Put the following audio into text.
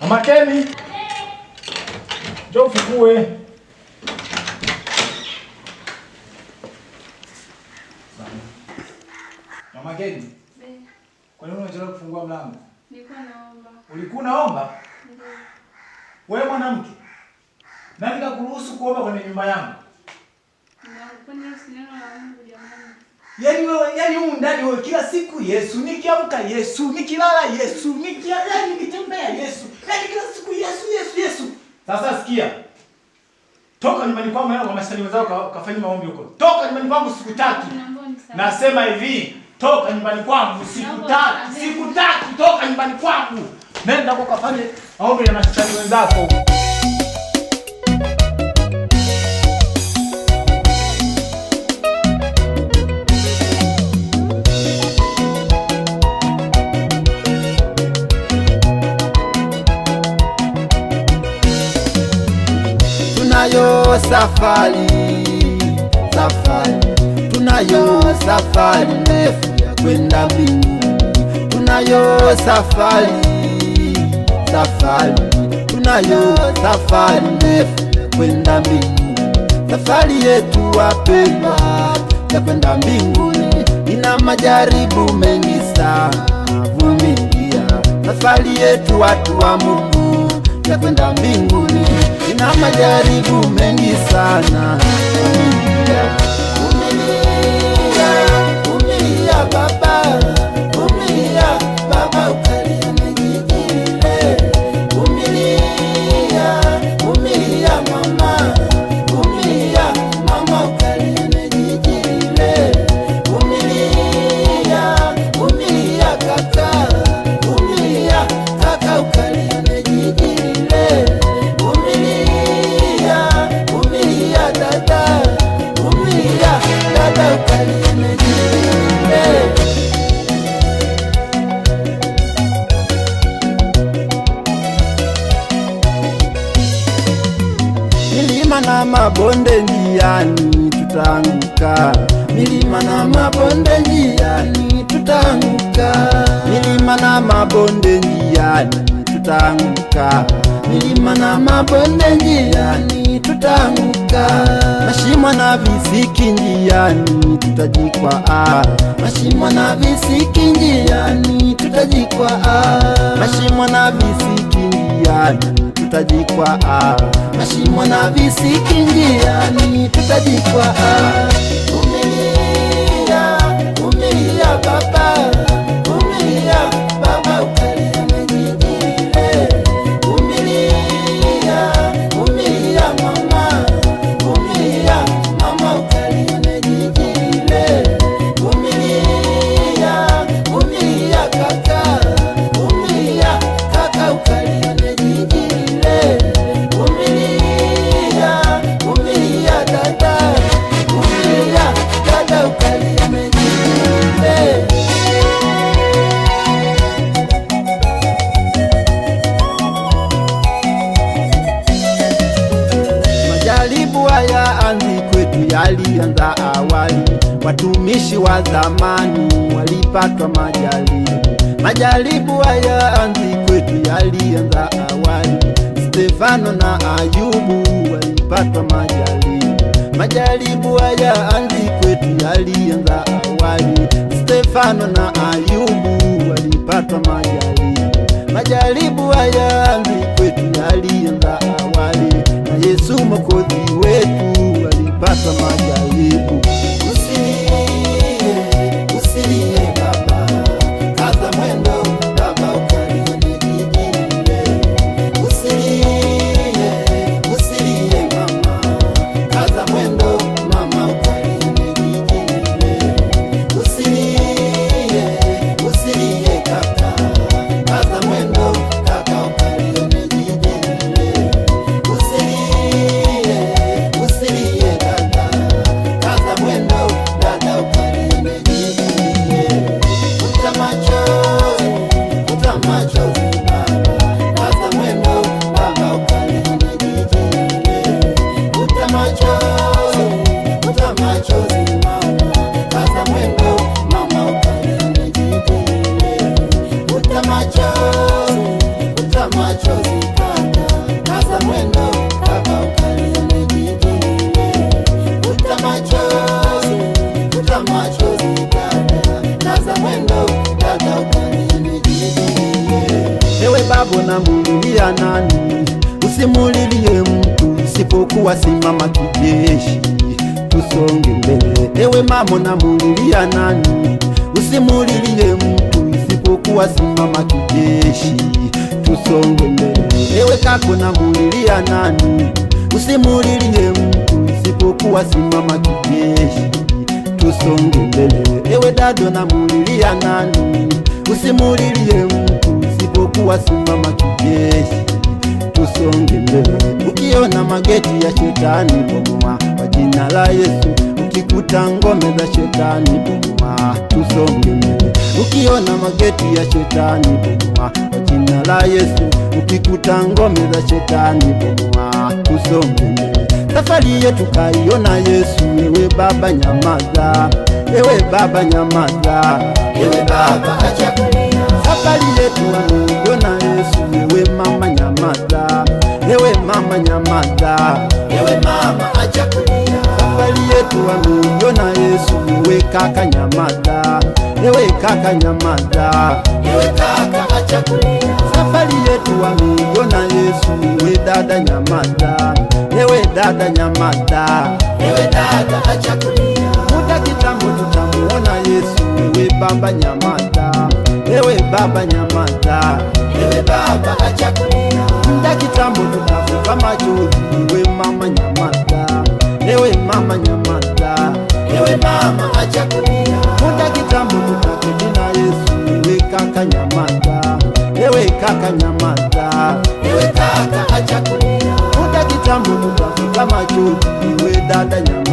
Mama Kemi. Njoo ufungue. Mama Kemi. Kwa nini unachelewa kufungua mlango? Nilikuwa naomba. Ulikuwa unaomba? Ndio. Wewe mwanamke. Nani kakuruhusu kuomba kwenye nyumba yangu? Kwani si neno la Mungu jamani? Yaani wewe, yaani humu ndani wewe kila siku Yesu, nikiamka Yesu, nikilala Yesu, yaani nikitembea Yesu. Yaani kila siku Yesu, Yesu, Yesu. Sasa sikia. Toka nyumbani kwangu na kwa mashtani wenzako kafanya maombi huko. Toka nyumbani kwangu sikutaki. Nasema hivi, toka nyumbani kwangu sikutaki, sikutaki, toka nyumbani kwangu. Nenda huko kafanye maombi na mashtani wenzako huko. Tunayo safari, safari, tunayo safari ndefu ya kwenda mbinguni. Tunayo safari, safari, tunayo safari ndefu ya kwenda mbinguni. Safari yetu wapendwa ya kwenda mbinguni ina majaribu mengi sana, vumilia. Safari yetu watu wa Mungu ya kwenda mbinguni ina majaribu mengi sana. Vumilia, vumilia baba, vumilia baba ukalione jijile. Vumilia, vumilia mama, vumilia mama ukalione jijile. Vumilia, vumilia kaka, vumilia kaka ukalione jijile. Vumilia, vumilia dada, vumilia dada ukalione jijile. Milima na mabonde njiani tutaanguka, milima na mabonde njiani tutaanguka, milima na mabonde njiani tutaanguka, milima na mabonde njiani tutaanguka, mashimo na visiki njiani tutajikwaa, mashimo na visiki njiani tutajikwaa, mashimo na visiki njiani tutajikwaa, mashimo na visiki njiani tutajikwaa. Vumilia, vumilia baba, vumilia baba ukalione jijile. Vumilia, vumilia mama, vumilia mama ukalione jijile. Vumilia, vumilia kaka, vumilia kaka ukalione jijile. Vumilia, vumilia dada, vumilia dada ukalione jijile. Majaribu haya anzi kwetu, yalianza awali. Watumishi wa zamani walipatwa majaribu. Majaribu haya anzi kwetu, yalianza awali. Stefano na Ayubu walipatwa majaribu. Majaribu haya anzi kwetu, yalianza awali. Stefano na Ayubu walipatwa majaribu. Majaribu haya anzi kwetu, yalianza awali. Na Yesu Mwokozi wetu alipata majaribu. Usilie, usilie baba, kaza mwendo baba ukalione jijile. Usilie, usilie mama, kaza mwendo mama ukalione jijile. Usilie, usilie kaka, kaza mwendo kaka ukalione jijile. Usilie, usilie dada, Unamulilia nani? Usimulilie mtu isipokuwa simama kijeshi, tusonge mbele. Ewe mama, unamulilia nani? Usimulilie mtu isipokuwa simama kijeshi, tusonge mbele. Ewe kaka, unamulilia nani? Usimulilie mtu isipokuwa simama kijeshi, tusonge mbele. Ewe dada, unamulilia nani? Usimulilie mtu isipokuwa simama kijeshi, tusonge mbele. Ukiona mageti ya shetani bomoa kwa jina la Yesu. Ukikuta ngome za shetani bomoa, tusonge mbele. Ukiona mageti ya shetani bomoa kwa jina la Yesu. Ukikuta ngome za shetani bomoa, tusonge mbele. Safari yetu kaiona Yesu. Ewe baba nyamaza, ewe baba nyamaza, Ewe baba acha kulia, safari yetu ameiona Yesu. Ewe mama nyamaza, ewe mama nyamaza, ewe mama acha kulia, safari yetu ameiona Yesu. Ewe kaka nyamaza, ewe kaka nyamaza, ewe kaka acha kulia, safari yetu ameiona Yesu. Ewe dada nyamaza, ewe dada nyamaza, ewe dada acha kulia, muda kitambo tutamuona Yesu. Ewe baba nyamaza, ewe baba nyamaza, ewe baba acha kulia, muda kitambo tutafuta machozi. Ewe mama nyamaza, ewe mama nyamaza, ewe mama acha kulia, muda kitambo tutaketi na Yesu. Ewe kaka nyamaza, ewe kaka nyamaza, ewe kaka acha kulia, muda kitambo tutafuta machozi. Ewe dada nyamaza.